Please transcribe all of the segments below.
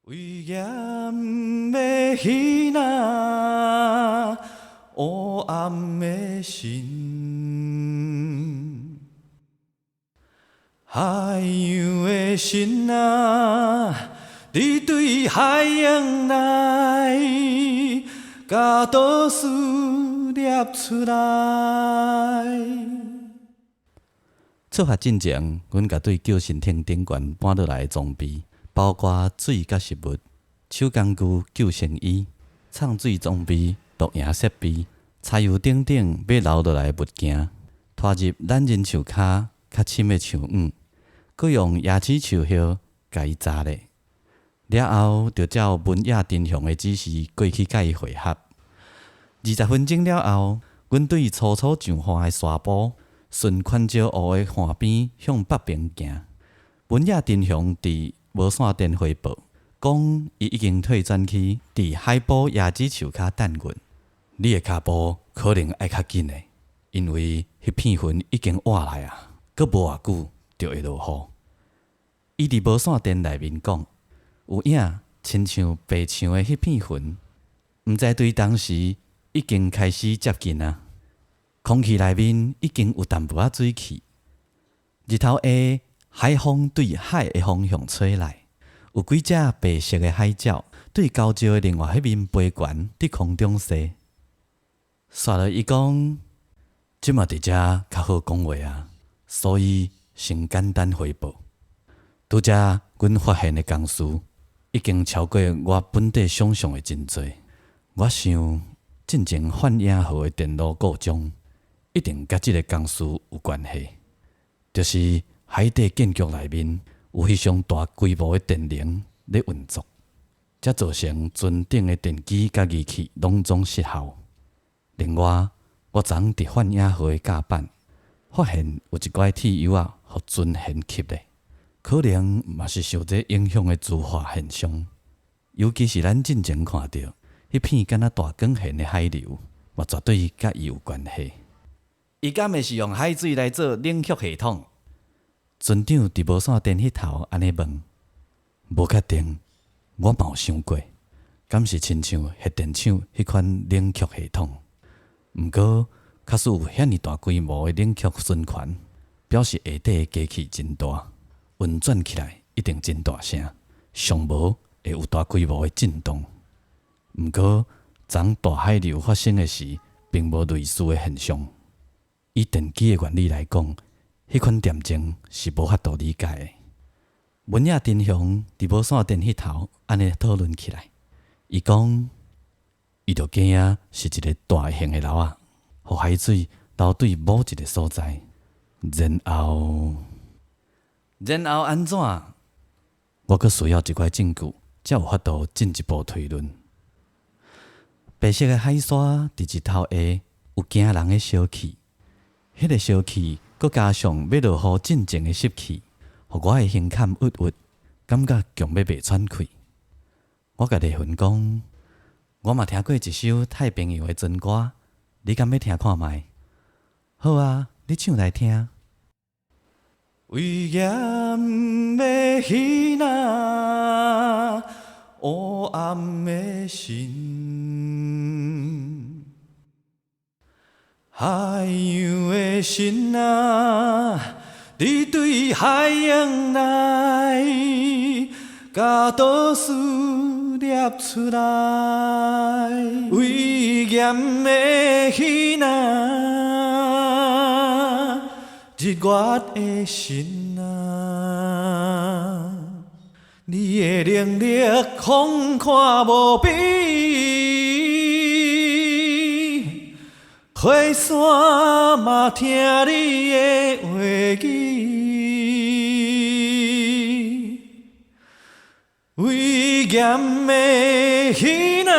威嚴的彼那黑暗的神，海洋的神啊，你對海洋內共島嶼掠出來。出發進前，阮共對救生艇頂懸搬落來的裝備，包括水佮食物、手工具、救生衣、藏水裝備、露營設備、柴油等等欲留落來的物件，拖入懶人樹跤較深的樹甕，閣用椰子樹葉共伊紮咧。了後，就照文野珍雄的指示過去佮伊會合。20分鐘了後，阮對粗粗上岸的沙埔，順環礁湖的岸邊向北邊行。文野珍雄佇無線電回報，講伊已經退轉去佇海埔椰子樹跤等阮。你的跤步可能愛較緊的，因為彼片雲已經倚來啊，閣無偌久就會落雨。伊佇無線電內面講，有影親像白牆的彼片雲，毋知對當時已經開始接近啊。空氣內面已經有淡薄仔水汽。日頭下，海風對海的方向吹來，有幾隻白色的海鳥對礁石的另外彼面飛懸佇空中踅。煞落伊講，這馬佇遮較好講話啊，所以先簡單回報。拄才阮發現的工事已經超過我本底想像的真濟。我想，進前幻影號的電路故障，一定佮這个工事有關係，就是海底建築內面有彼種大規模的電能咧運作，才造成船頂的電機佮儀器攏總失效。另外，我昨昏佇幻影號的甲板發現有一寡鐵油仔，予船舷吸咧，可能嘛是受這影響的磁化現象。尤其是咱進前看著彼片敢若大管弦的海流，嘛絕對佮伊有關係。伊敢會是用海水來做冷卻系統？船長佇無線電彼頭按呢問，無確定，我嘛有想過，敢是親像核電廠彼款冷卻系統？毋過，假使有遐爾大規模的冷卻循環，表示下底的機器真大，運轉起來一定真大聲，上無會有大規模的震動。毋過，昨大海流發生的時，並無類似的現象。以電機的原理來講，彼款點鐘是無法度理解的。文野珍雄佇無線電彼頭按呢討論起來，伊講，伊著驚仔是一个大型的流仔，予海水流對某一个所在，然後，然後按怎？我閣需要一寡證據，才有法度進一步推論。白色的海沙佇日頭下有驚人的燒氣，彼个燒氣閣加上欲落雨進前的濕氣，予我的胸坎鬱鬱，感覺強欲袂喘氣。我共麗雲講，我嘛聽過一首太平洋的船歌，你敢欲聽看覓？好啊，你唱來聽。威嚴的彼那黑暗的神，海洋的神啊，你對海洋內共島嶼掠出來，威嚴的彼那日月的神啊，你的能力空闊無比，火山嘛聽你的話語，威嚴的彼那，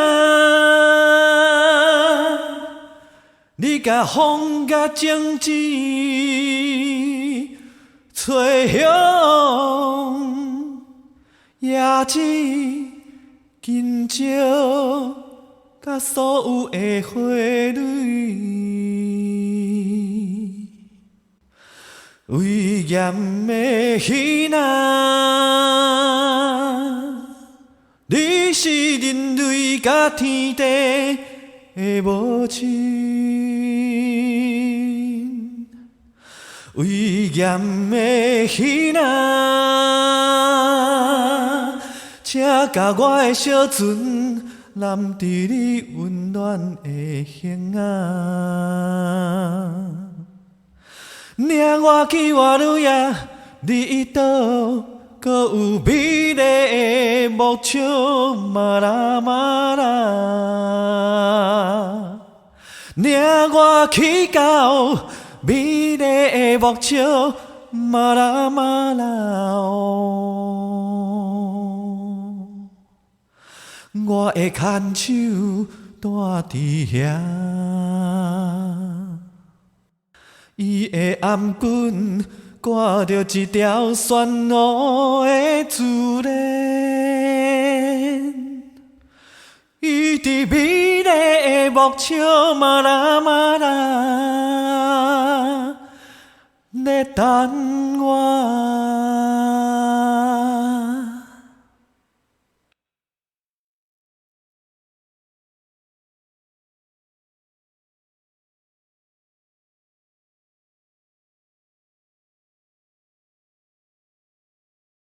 你共風共種子吹向椰子、金蕉，佮所有的花蕊，威嚴的彼那，是人類佮天地的母親，威嚴的彼仔，請共我的小船攬佇你溫暖的胸仔。領我去瓦魯亞離島，閣有美麗的牧場馬拉馬拉。領我去到美麗的牧場馬拉馬拉哦，我的牽手蹛佇遐，伊的頷頸掛著一條旋烏的珠鏈，伊佇美麗的牧場馬拉馬拉，咧等